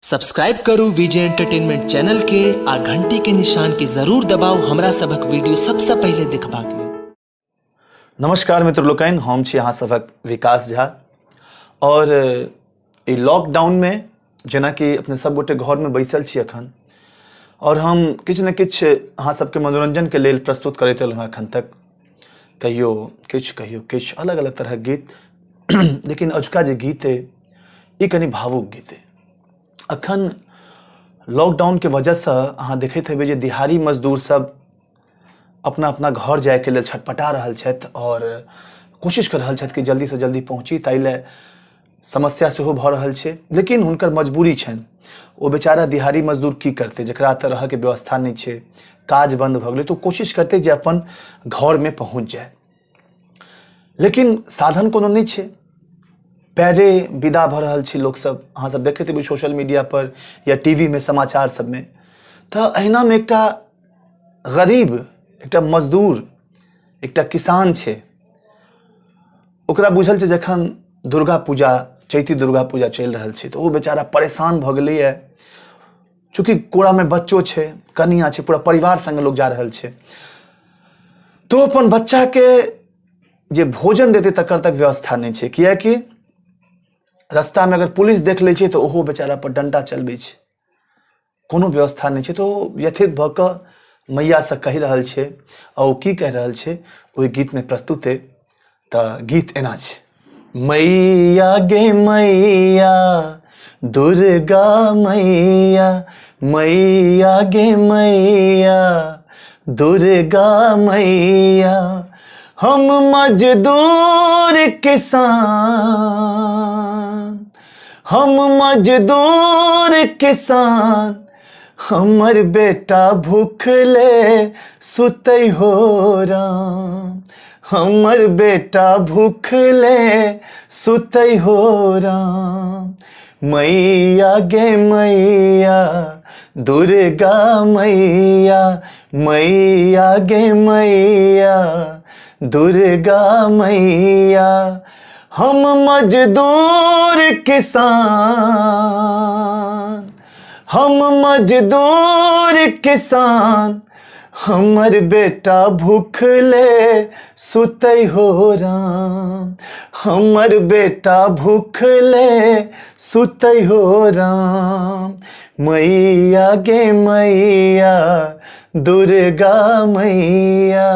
Subscribe करू विजय entertainment channel के आ घंटी के निशान के जरूर दबाउ हमरा सभक वीडियो सबसँ पहिले देखबाक लेल। नमस्कार मित्र लोकनि, हम छी अहाँ सभक विकास झा। और ई लॉकडाउनमे जेनाकि अपने सब गोटे घरमे बैसल छी अखन, और हम किछु ने किछु अहाँ सबके मनोरंजनके लेल प्रस्तुत करैत एलहुँ हँ अखन तक। कहियो किछु कहियो किछु अलग अलग तरहक गीत, लेकिन अजुका जे गीत अइ ई कनि भावुक गीत अइ। अखन लॉकडाउनके वजहसँ अहाँ देखैत हेबै जे दिहाड़ी मजदूर सब अपना अपना घर जाइके लेल छटपटा रहल छथि और कोशिश कऽ रहल छथि कि जल्दीसँ जल्दी पहुँची, ताहि लए समस्या सेहो भऽ रहल छै। लेकिन हुनकर मजबूरी छनि, ओ बेचारा दिहाड़ी मजदूर की करतै, जकरा एतऽ रहऽके व्यवस्था नहि छै, काज बन्द भऽ गेलै, तऽ ओ कोशिश करतै जे अपन घरमे पहुँच जाय, लेकिन साधन कोनो नहि छै। पैरे विदा भऽ रहल छै लोकसब, अहाँ सब देखैत हेबै सोशल मीडिया पर या टी वी मे समाचार सबमे। तऽ अहिनामे एकटा गरीब, एकटा मजदूर, एकटा किसान छै, ओकरा बुझल छै जखन दुर्गा पूजा, चैती दुर्गा पूजा चलि रहल छै, तऽ ओ बेचारा परेशान भऽ गेलैए। चूँकि कोरामे बच्चो छै, कनिया छै, पूरा परिवार सङ्गे लोक जा रहल छै, तऽ ओ अपन बच्चाके जे भोजन देतै तकर तक व्यवस्था नहि छै, किएकि रास्तामे अगर पुलिस देख लै छै तऽ ओहो बेचारा पर डंडा चलबै छै, कोनो व्यवस्था नहि छै। तऽ ओ व्यथित भऽ कऽ मैयासँ कहि रहल छै, आ ओ की कहि रहल छै ओहि गीतमे प्रस्तुत अइ। तऽ गीत एना छै। मैया गे मैया दुर्गा मैया, मैया गे मैया दुर्गा मैया, हम मजदूर किसान, हम मजदूर किसान, हमर बेटा भूखले सुतै हो राम, हमर बेटा भूखले सुतै हो राम। मैया गे मैया दुर्गा मैया, मैया गे मैया दुर्गा मैया, हम मजदूर किसान, हम मजदूर किसान, हमर बेटा भूखले सुतै हो राम, हमर बेटा भूखले सुतै हो राम। मैया गे मैया दुर्गा मैया,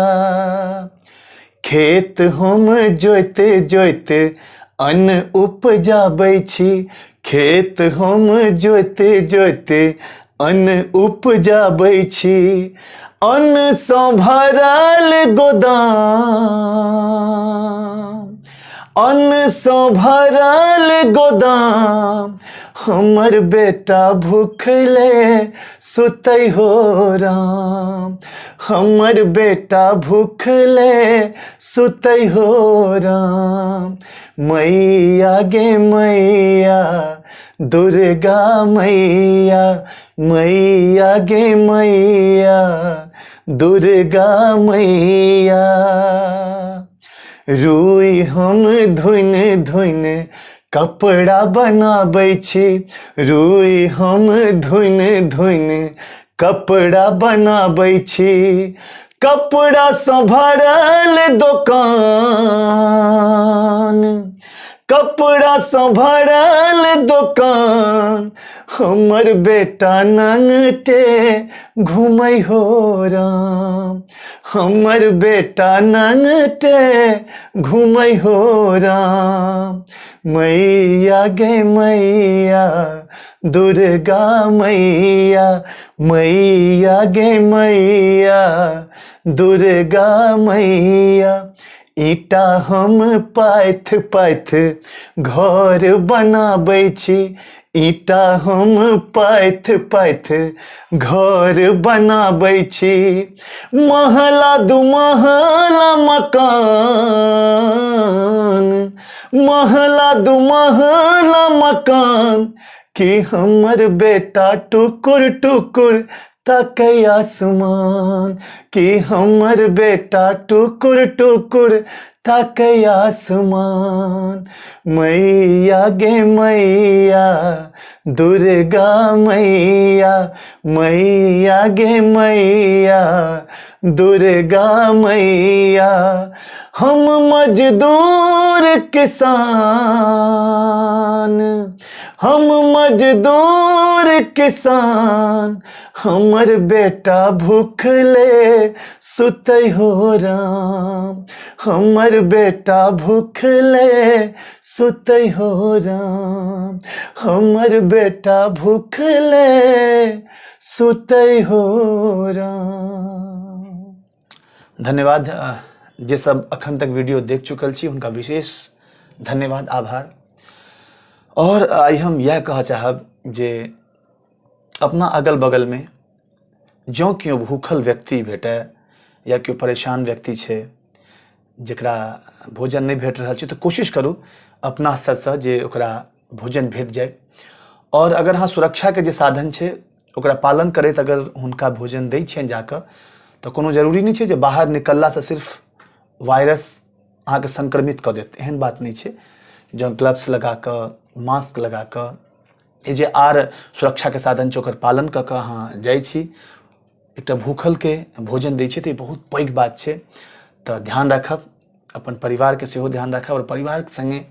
खेत हम जोते जोते अन्न उपजाबै छी, खेत हम जोते जोते अन्न उपजाबै छी, अन्नसँ भरल गोदाम, अन्नसँ भरल गोदाम, हमर बेटा भूखले सुतै हो राम, हमर बेटा भूखले सुतै हो राम। मैया गे मैया दुर्गा मैया, मैया गे मैया दुर्गा मैया, रुई हम धुन धुन कपड़ा बनाबै छी, रुई हम धुन धुन कपड़ा बनाबै छी, कपड़ासँ भरल दोकान, कपड़ासँ भरल दोकान, हमर बेटा नंगटे घूमै हो राम, हमर बेटा नंगटे घूमै हो राम। मैया गे मैया दुर्गा मैया, मैया गे मैया दुर्गा मैया, ईंटा हम पाथि पाथि घर बनाबै छी, ईंटा हम पाथि पाथि घर बनाबै छी, महला दू महला मकान, महला दू महला मकान, कि हमर बेटा टुकुर टुकुर ताकै आसमान, कि हमर बेटा टुकुर टुकुर ताकै आसमान। मैया गे मैया दुर्गा मैया, मैया गे मैया दुर्गा मैया, हम मजदूर किसान, हम मजदूर किसान, हमर बेटा भूखले सुतै हो राम, हमर बेटा भूखले सुतै हो राम, हमर बेटा भूखले सुतै हो राम। धन्यवाद जे सब अखन तक वीडियो देख चुकल छी हुनका विशेष धन्यवाद, आभार। और आइ हम यह कह चाहब जे अपना अगल बगल में जँ केओ भूखल व्यक्ति भेटै या केओ परेशान व्यक्ति छै जकरा भोजन नहि भेट रहल छै, तऽ कोशिश करू अपना स्तरसँ जे ओकरा भोजन भेट जाय। और अगर अहाँ सुरक्षाके जे साधन छै ओकरा पालन करैत अगर हुनका भोजन दै छियनि जाकऽ, तऽ कोनो जरूरी नहि छै जे बाहर निकललासँ सिर्फ वायरस अहाँके संक्रमित कऽ देत, एहन बात नहि छै। जँ ग्लव्स लगाकऽ, मास्क लगाकऽ, ई जे आर सुरक्षाके साधन छै ओकर पालन कऽ कऽ अहाँ जाइ छी, एकटा भूखलके भोजन दै छियै, तऽ ई बहुत पैघ बात छै। तऽ ध्यान राखब, अपन परिवारके सेहो ध्यान राखब, आओर परिवारके सङ्गे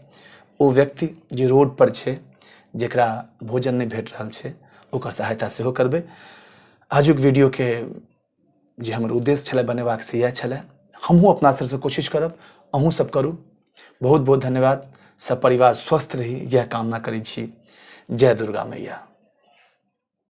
ओ व्यक्ति जे रोडपर छै जकरा भोजन नहि भेट रहल छै ओकर सहायता सेहो करबै। आजुक वीडियोके जे हमर उद्देश्य छलै बनेबाक से इएह छलै। हमहूँ अपना स्तरसँ कोशिश करब, अहूँ सब करू। बहुत बहुत धन्यवाद। सब परिवार स्वस्थ रही यह कामना करै छी। जय दुर्गा मैया।